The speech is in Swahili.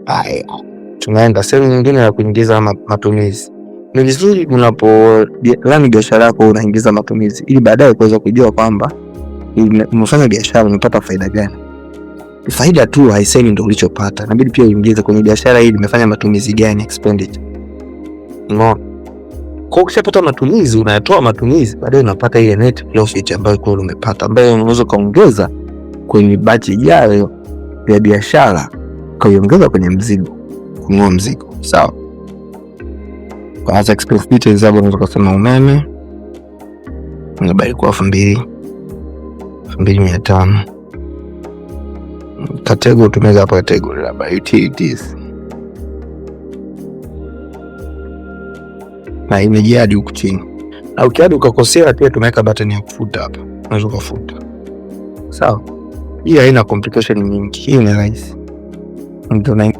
Haya, tunaenda sehemu nyingine ya kuingiza matumizi. Ni vizuri unapo run biashara yako unaingiza matumizi ili baadaye kuweza kujua kwamba umefanya biashara umepata faida gani. Faida tu haisemi ndio ulichopata, inabidi pia uingize kwenye biashara hii nimefanya matumizi gani, expenditure. Unaona? Kwa ukishapata matumizi unayatoa matumizi, baadaye unapata ile net profit ambayo kwa umepata, ambayo unaweza kaongeza kwenye batch ijayo ya biashara, ukaiongeza kwenye mzigo, kununua mzigo. Sawa. Kwa hasa expense details hapo unaweza kusema umeme labda ilikuwa 2500, category tumeweka hapa category labda utilities na imejiadi huku chini, na ukiadi ukakosea pia tumeweka button ya kufuta hapa, unaweza kufuta. Sawa, hii haina complication nyingi, hii ni rahisi. Ndio.